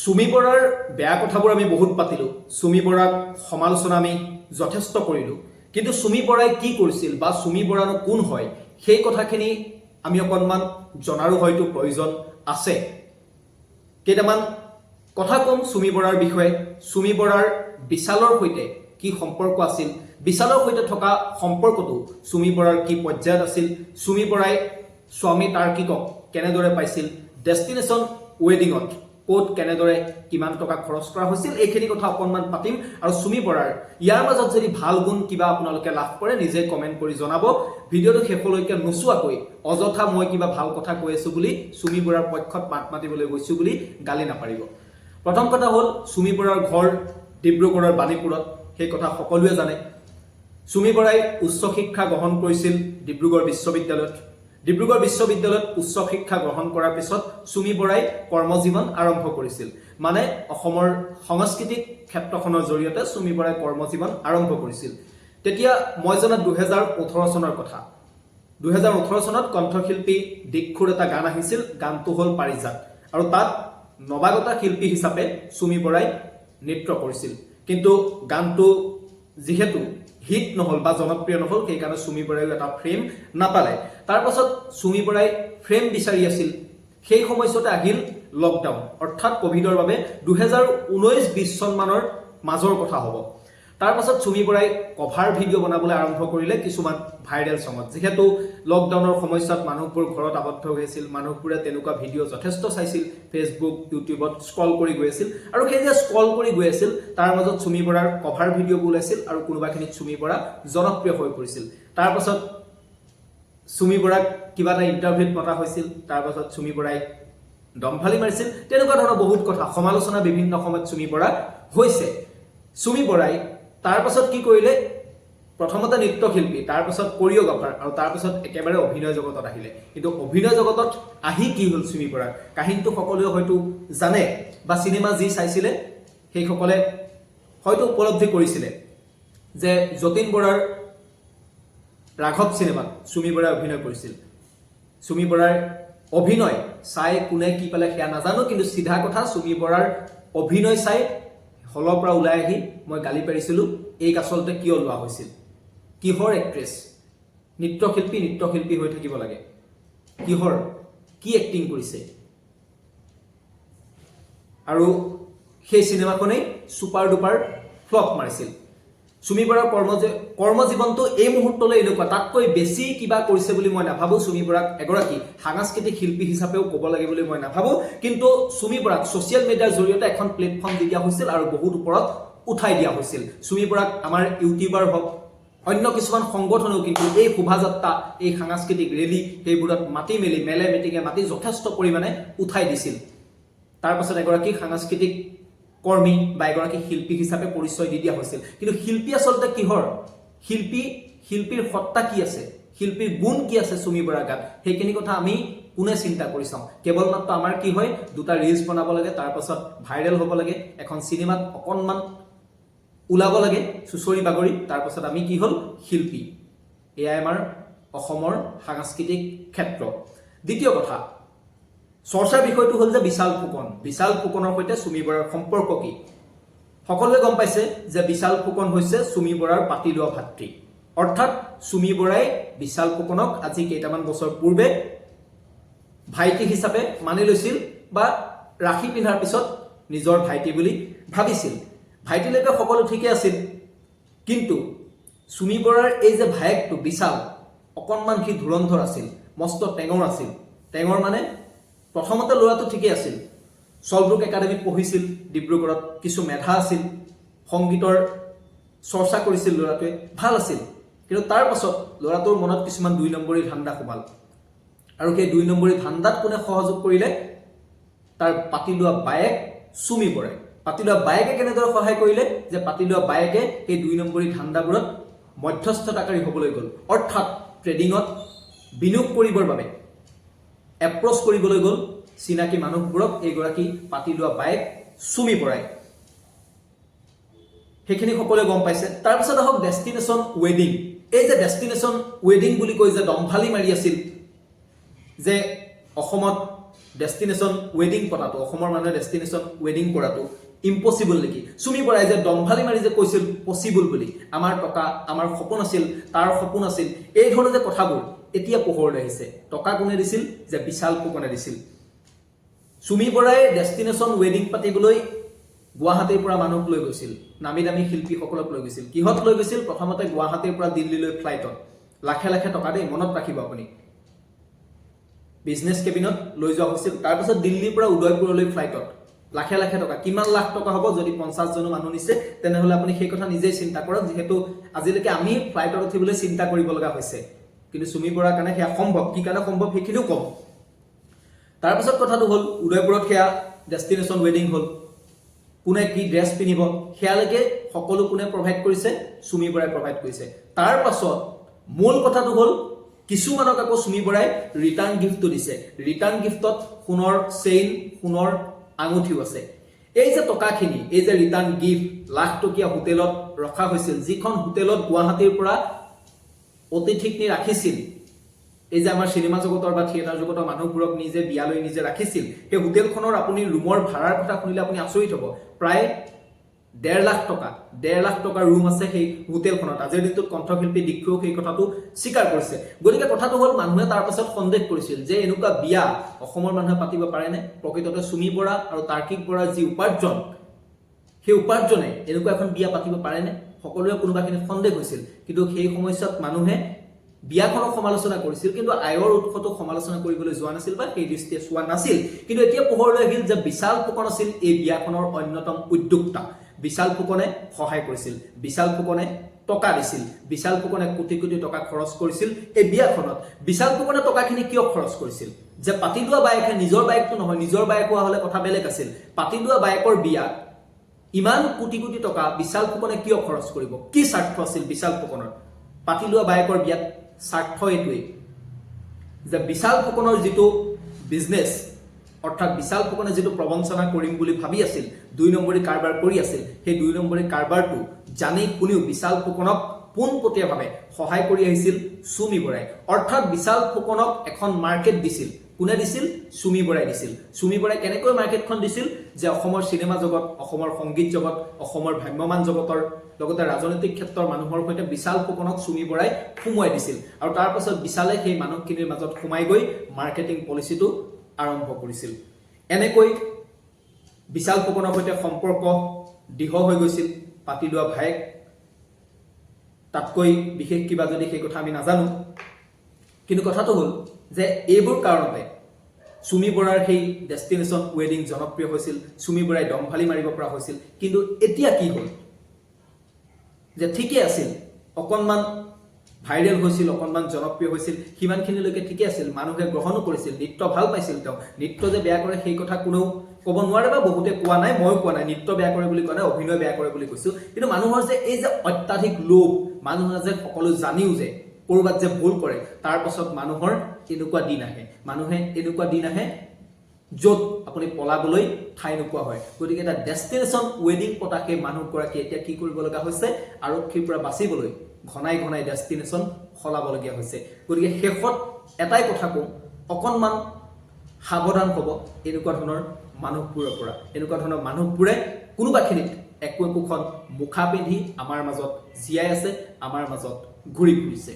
চুমি বৰাৰ বেয়া কথাবোৰ আমি বহুত পাতিলোঁ, চুমি বৰাক সমালোচনা আমি যথেষ্ট কৰিলোঁ। কিন্তু চুমি বৰাই কি কৰিছিল বা চুমি বৰানো কোন হয়, সেই কথাখিনি আমি অকণমান জনাৰো হয়তো প্ৰয়োজন আছে। কেইটামান কথা ক'ম চুমি বৰাৰ বিষয়ে। চুমি বৰাৰ বিশালৰ সৈতে কি সম্পৰ্ক আছিল, বিশালৰ সৈতে থকা সম্পৰ্কটো চুমি বৰাৰ কি পৰ্যায়ত আছিল, চুমি বৰাই স্বামী তাৰ্কিকক কেনেদৰে পাইছিল, ডেষ্টিনেশ্যন ৱেডিঙত ক'ত কেনেদৰে কিমান টকা খৰচ কৰা হৈছিল, এইখিনি কথা অকণমান পাতিম। আৰু চুমি বৰাৰ ইয়াৰ মাজত যদি ভাল গুণ কিবা আপোনালোকে লাভ কৰে, নিজে কমেণ্ট কৰি জনাব। ভিডিঅ'টো শেষলৈকে নোচোৱাকৈ অযথা মই কিবা ভাল কথা কৈ আছো বুলি, চুমি বৰাৰ পক্ষত মাত মাতিবলৈ গৈছো বুলি গালি নাপাৰিব। প্ৰথম কথা হ'ল, চুমি বৰাৰ ঘৰ ডিব্ৰুগড়ৰ বাণীপুৰত, সেই কথা সকলোৱে জানে। চুমি বৰাই উচ্চ শিক্ষা গ্ৰহণ কৰিছিল ডিব্ৰুগড় বিশ্ববিদ্যালয়ত। ডিব্ৰুগড় বিশ্ববিদ্যালয়ত উচ্চ শিক্ষা গ্ৰহণ কৰাৰ পিছত চুমি বৰাই কৰ্মজীৱন আৰম্ভ কৰিছিল। মানে অসমৰ সাংস্কৃতিক ক্ষেত্ৰখনৰ জৰিয়তে চুমি বৰাই কৰ্মজীৱন আৰম্ভ কৰিছিল। তেতিয়া মই জনাত 2018 চনৰ কথা। 2018 চনত কণ্ঠশিল্পী দীক্ষুৰ এটা গান আহিছিল, গানটো হ'ল পাৰিজাত আৰু তাত নৱাগতা শিল্পী হিচাপে চুমি বৰাই নৃত্য কৰিছিল। কিন্তু গানটো যিহেতু হিট নহ'ল বা জনপ্ৰিয় নহ'ল, সেইকাৰণে চুমি বৰাইও এটা ফ্ৰেম নাপালে। তাৰ পাছত চুমি বৰাই ফ্ৰেম বিচাৰি আছিল। সেই সময়ছোৱাতে আহিল লকডাউন, অৰ্থাৎ কভিডৰ বাবে 2019-20 চন মানৰ মাজৰ কথা হ'ব। তাৰ পাছত চুমি বৰাই কভাৰ ভিডিঅ' বনাবলৈ আৰম্ভ কৰিলে কিছুমান ভাইৰেল চঙত। যিহেতু লকডাউনৰ সময়ছোৱাত মানুহবোৰ ঘৰত আবদ্ধ হৈ আছিল, মানুহবোৰে তেনেকুৱা ভিডিঅ' যথেষ্ট চাইছিল, ফেচবুক, ইউটিউবত স্ক্ৰল কৰি গৈ আছিল। আৰু সেই যে স্ক্ৰল কৰি গৈ আছিল, তাৰ মাজত চুমি বৰাৰ কভাৰ ভিডিঅ'বোৰ ওলাইছিল আৰু কোনোবাখিনিত চুমি বৰা জনপ্ৰিয় হৈ পৰিছিল। তাৰ পাছত চুমি বৰাক কিবা এটা ইণ্টাৰভিউত মতা হৈছিল। তাৰ পাছত চুমি বৰাই দম্ভালি মাৰিছিল। তেনেকুৱা ধৰণৰ বহুত কথা, সমালোচনা বিভিন্ন সময়ত চুমি বৰা হৈছে। চুমি বৰাই তাৰ পাছত কি কৰিলে? প্ৰথমতে নৃত্যশিল্পী, তাৰ পাছত কৰিঅ'গ্ৰাফাৰ আৰু তাৰ পাছত একেবাৰে অভিনয় জগতত আহিলে। কিন্তু অভিনয় জগতত আহি কি হ'ল চুমি বৰাৰ কাহিনীটো সকলোৱে হয়তো জানে বা চিনেমা যি চাইছিলে, সেইসকলে হয়তো উপলব্ধি কৰিছিলে যে যতীন বৰাৰ ৰাঘৱ চিনেমাত চুমি বৰাই অভিনয় কৰিছিল। চুমি বৰাৰ অভিনয় চাই কোনে কি পালে সেয়া নাজানো, কিন্তু চিধা কথা, চুমি বৰাৰ অভিনয় চাই হলৰ পৰা ওলাই আহি মই গালি পাৰিছিলোঁ, এইক আচলতে কিয় লোৱা হৈছিল? কিহৰ এক্ট্ৰেছ? নৃত্যশিল্পী নৃত্যশিল্পী হৈ থাকিব লাগে। কিহৰ কি এক্টিং কৰিছে? আৰু সেই চিনেমাখনেই ছুপাৰ ডুপাৰ ফ্লপ মাৰিছিল। চুমি বৰাৰ কৰ্মজীৱনটো এই মুহূৰ্তলৈ এনেকুৱা, তাতকৈ বেছি কিবা কৰিছে বুলি মই নাভাবোঁ। চুমি বৰাক এগৰাকী সাংস্কৃতিক শিল্পী হিচাপেও ক'ব লাগে বুলি মই নাভাবোঁ। কিন্তু চুমি বৰাক ছ'চিয়েল মিডিয়াৰ জৰিয়তে এখন প্লেটফৰ্ম দি দিয়া হৈছিল আৰু বহুত ওপৰত উঠাই দিয়া হৈছিল। চুমি বৰাক আমাৰ ইউটিউবাৰ হওক, অন্য কিছুমান সংগঠনেও কিন্তু এই শোভাযাত্ৰা, এই সাংস্কৃতিক ৰেলী, সেইবোৰত মাতি মেলি, মেলে মিটিঙে মাতি যথেষ্ট পৰিমাণে উঠাই দিছিল। তাৰ পাছত এগৰাকী সাংস্কৃতিক কৰ্মী বা এগৰাকী শিল্পী হিচাপে পৰিচয় দি দিয়া হৈছিল। কিন্তু শিল্পী আচলতে কিহৰ শিল্পী? শিল্পীৰ সত্তা কি আছে, শিল্পীৰ গুণ কি আছে চুমি বৰাৰ গাত, সেইখিনি কথা আমি কোনে চিন্তা কৰি চাওঁ? কেৱল মাত্ৰ আমাৰ কি হয়, দুটা ৰিলচ বনাব লাগে, তাৰ পাছত ভাইৰেল হ'ব লাগে, এখন চিনেমাত অকণমান ওলাব লাগে চুচৰি বাগৰি, তাৰ পাছত আমি কি হ'ল? শিল্পী। এয়াই আমাৰ অসমৰ সাংস্কৃতিক ক্ষেত্ৰ। দ্বিতীয় কথা, চৰ্চাৰ বিষয়টো হ'ল যে বিশাল ফুকন, বিশাল ফুকনৰ সৈতে চুমি বৰাৰ সম্পৰ্ক কি? সকলোৱে গম পাইছে যে বিশাল ফুকন হৈছে চুমি বৰাৰ পাতি লোৱা ভাতৃ। অৰ্থাৎ চুমি বৰাই বিশাল ফুকনক আজি কেইটামান বছৰ পূৰ্বে ভাইটি হিচাপে মানি লৈছিল বা ৰাখি পিন্ধাৰ পিছত নিজৰ ভাইটি বুলি ভাবিছিল। ভাইটিলৈকে সকলো ঠিকে আছিল। কিন্তু চুমি বৰাৰ এই যে ভায়েকটো বিশাল, অকণমান সি ধুৰন্ধৰ আছিল, মস্ত টেঙৰ আছিল। টেঙৰ মানে প্ৰথমতে ল'ৰাটো ঠিকেই আছিল, চলব্ৰুক একাডেমীত পঢ়িছিল ডিব্ৰুগড়ত, কিছু মেধা আছিল, সংগীতৰ চৰ্চা কৰিছিল, ল'ৰাটোৱে ভাল আছিল। কিন্তু তাৰ পাছত ল'ৰাটোৰ মনত কিছুমান দুই নম্বৰী ধান্দা সোমাল। আৰু সেই দুই নম্বৰী ধান্দাত কোনে সহযোগ কৰিলে? তাৰ পাতি লোৱা বায়েক চুমি বৰাই। পাতি লোৱা বায়েকে কেনেদৰে সহায় কৰিলে যে পাতি লোৱা বায়েকে সেই দুই নম্বৰী ধান্দাবোৰত মধ্যস্থতাকাৰী হ'বলৈ গ'ল। অৰ্থাৎ ট্ৰেডিঙত বিনিয়োগ কৰিবৰ বাবে এপ্ৰ'চ কৰিবলৈ গ'ল চিনাকি মানুহবোৰক এইগৰাকী পাতি লোৱা বায়েক চুমি বৰাই। সেইখিনি সকলোৱে গম পাইছে। তাৰপিছত আহক ডেষ্টিনেশ্যন ৱেডিং। এই যে ডেষ্টিনেশ্যন ৱেডিং বুলি কৈ যে দম্ভালি মাৰি আছিল যে অসমত ডেষ্টিনেশ্যন ৱেডিং পতাটো, অসমৰ মানুহে ডেষ্টিনেশ্যন ৱেডিং কৰাটো ইম্পচিবল নেকি? চুমি বৰাই যে দম্ভালি মাৰি যে কৈছিল পচিবল বুলি, আমাৰ টকা, আমাৰ সপোন আছিল, তাৰ সপোন আছিল, এই ধৰণৰ যে কথাবোৰ এতিয়া পোহৰলৈ আহিছে। টকা কোনে দিছিল? যে বিশাল ফুকনে দিছিল। চুমি বৰাই ডেষ্টিনেশ্যন ৱেডিং পাতিবলৈ গুৱাহাটীৰ পৰা মানুহক লৈ গৈছিল, নামী দামী শিল্পীসকলক লৈ গৈছিল। কিহত লৈ গৈছিল? প্ৰথমতে গুৱাহাটীৰ পৰা দিল্লীলৈ ফ্লাইটত, লাখে লাখে টকা দেই, মনত ৰাখিব আপুনি, বিজনেছ কেবিনত লৈ যোৱা হৈছিল। তাৰপিছত দিল্লীৰ পৰা উদয়পুৰলৈ ফ্লাইটত, লাখে লাখে টকা। কিমান লাখ টকা হ'ব যদি 50জনো মানুহ নিছে? তেনেহ'লে আপুনি সেই কথা নিজেই চিন্তা কৰক। যিহেতু আজিলৈকে আমি ফ্লাইটত উঠিবলৈ চিন্তা কৰিব লগা হৈছে, কিন্তু চুমি বৰাৰ কাৰণে সেয়া সম্ভৱ। কি কাৰণে সম্ভৱ সেইখিনিও কম। তাৰপিছত কথাটো হ'ল, উদয়পুৰত সেয়া ডেষ্টিনেশ্যন ৱেডিং হ'ল। কোনে কি ড্ৰেছ পিন্ধিব সেয়ালৈকে সকলো কোনে প্ৰভাইড কৰিছে? চুমি বৰাই প্ৰভাইড কৰিছে। তাৰ পাছত মূল কথাটো হ'ল, কিছুমানক আকৌ চুমি বৰাই ৰিটাৰ্ণ গিফ্টটো দিছে। ৰিটাৰ্ণ গিফ্টত সোণৰ চেইন, সোণৰ আঙুঠিও আছে। এই যে টকাখিনি, এই যে ৰিটাৰ্ণ গিফ্ট, লাখ টকীয়া হোটেলত ৰখা হৈছিল, যিখন হোটেলত গুৱাহাটীৰ পৰা অতিথিক নি ৰাখিছিল, এই যে আমাৰ চিনেমা জগতৰ বা থিয়েটাৰ জগতৰ মানুহবোৰক নিজে বিয়ালৈ নিজে ৰাখিছিল, সেই হোটেলখনৰ আপুনি ৰুমৰ ভাড়াৰ কথা শুনিলে আপুনি আচৰিত হ'ব। প্ৰায় 1.5 লাখ টকা, 1.5 লাখ টকাৰ ৰুম আছে সেই হোটেলখনত। আজিৰ দিনটোত কণ্ঠশিল্পী দীক্ষুও সেই কথাটো স্বীকাৰ কৰিছে। গতিকে কথাটো হ'ল, মানুহে তাৰ পাছত সন্দেহ কৰিছিল যে এনেকুৱা বিয়া অসমৰ মানুহে পাতিব পাৰেনে? প্ৰকৃততে চুমি বৰা আৰু তাৰ্কিক বৰাৰ যি উপাৰ্জন, সেই উপাৰ্জনে এনেকুৱা এখন বিয়া পাতিব পাৰেনে? সকলোৱে কোনোবাখিনি সন্দেহ হৈছিল। কিন্তু সেই সময়ছোৱাত মানুহে বিয়াখনক সমালোচনা কৰিছিল, কিন্তু আয়ৰ উৎসটোক সমালোচনা কৰিবলৈ যোৱা নাছিল বা সেই দৃষ্টিয়ে চোৱা নাছিল। কিন্তু এতিয়া পোহৰলৈ আহিল যে বিশাল ফুকন আছিল এই বিয়াখনৰ অন্যতম উদ্যোক্তা। বিশাল ফুকনে সহায় কৰিছিল, বিশাল ফুকনে টকা দিছিল, বিশাল ফুকনে কোটি কোটি টকা খৰচ কৰিছিল এই বিয়াখনত। বিশাল ফুকনে টকাখিনি কিয় খৰচ কৰিছিল? যে পাতি লোৱা বায়েকে, নিজৰ বায়েকটো নহয়, নিজৰ বায়েক হোৱা হ'লে কথা বেলেগ আছিল, পাতি লোৱা বায়েকৰ বিয়াত ইমান কোটি কোটি টকা বিশাল ফুকনে কিয় খৰচ কৰিব? কি স্বাৰ্থ আছিল বিশাল ফুকনৰ পাতি লোৱা বায়েকৰ বিয়াত? স্বাৰ্থ এইটোৱেই যে বিশাল ফুকনৰ যিটো বিজনেছ, অৰ্থাৎ বিশাল ফুকনে যিটো প্ৰবঞ্চনা কৰিম বুলি ভাবি আছিল, দুই নম্বৰী কাৰবাৰ কৰি আছিল, সেই দুই নম্বৰী কাৰবাৰটো জানি শুনিও বিশাল ফুকনক পোনপটীয়াভাৱে সহায় কৰি আহিছিল চুমি বৰাই। অৰ্থাৎ বিশাল ফুকনক এখন মাৰ্কেট দিছিল। কোনে দিছিল? চুমি বৰাই দিছিল। চুমি বৰাই কেনেকৈ মাৰ্কেটখন দিছিল? যে অসমৰ চিনেমা জগত, অসমৰ সংগীত জগত, অসমৰ ভ্ৰাম্যমান জগতৰ লগতে ৰাজনৈতিক ক্ষেত্ৰৰ মানুহৰ সৈতে বিশাল ফুকনক চুমি বৰাই সোমোৱাই দিছিল আৰু তাৰ পাছত বিশালে সেই মানুহখিনিৰ মাজত সোমাই গৈ মাৰ্কেটিং পলিচিটো আৰম্ভ কৰিছিল। এনেকৈ বিশাল ফুকনৰ সৈতে সম্পৰ্ক দৃঢ় হৈ গৈছিল। পাতি লোৱা ভায়েক, তাতকৈ বিশেষ কিবা যদি সেই কথা আমি নাজানো। কিন্তু কথাটো হ'ল যে এইবোৰ কাৰণতে চুমি বৰাৰ সেই ডেষ্টিনেশ্যন ৱেডিং জনপ্ৰিয় হৈছিল, চুমি বৰাই দম্ভালি মাৰিব পৰা হৈছিল। কিন্তু এতিয়া কি হ'ল যে ঠিকেই আছিল, অকণমান ভাইৰেল হৈছিল, অকণমান জনপ্ৰিয় হৈছিল, সিমানখিনিলৈকে ঠিকে আছিল। মানুহে গ্ৰহণো কৰিছিল, নৃত্য ভাল পাইছিল। তেওঁ নৃত্য যে বেয়া কৰে সেই কথা কোনেও ক'ব নোৱাৰে বা বহুতে কোৱা নাই, ময়ো কোৱা নাই। নৃত্য বেয়া কৰে বুলি কোৱা নাই, অভিনয় বেয়া কৰে বুলি কৈছো। কিন্তু মানুহৰ যে এই যে অত্যাধিক লোভ, মানুহে যে সকলো জানিও যে ক'ৰবাত যে ভুল কৰে, তাৰ পাছত মানুহৰ এনেকুৱা দিন আহে, মানুহে এনেকুৱা দিন আহে য'ত আপুনি পলাবলৈ ঠাই নোপোৱা হয়। গতিকে এটা ডেষ্টিনেশ্যন ৱেডিং পতা সেই মানুহগৰাকী এতিয়া কি কৰিব লগা হৈছে? আৰক্ষীৰ পৰা বাচিবলৈ ঘনাই ঘনাই ডেষ্টিনেশ্যন সলাবলগীয়া হৈছে। গতিকে শেষত এটাই কথা কওঁ, অকণমান সাৱধান হ'ব এনেকুৱা ধৰণৰ মানুহবোৰৰ পৰা। এনেকুৱা ধৰণৰ মানুহবোৰে কোনোবাখিনিত একো একোখন মুখা পিন্ধি আমাৰ মাজত জীয়াই আছে, আমাৰ মাজত ঘূৰি ফুৰিছে।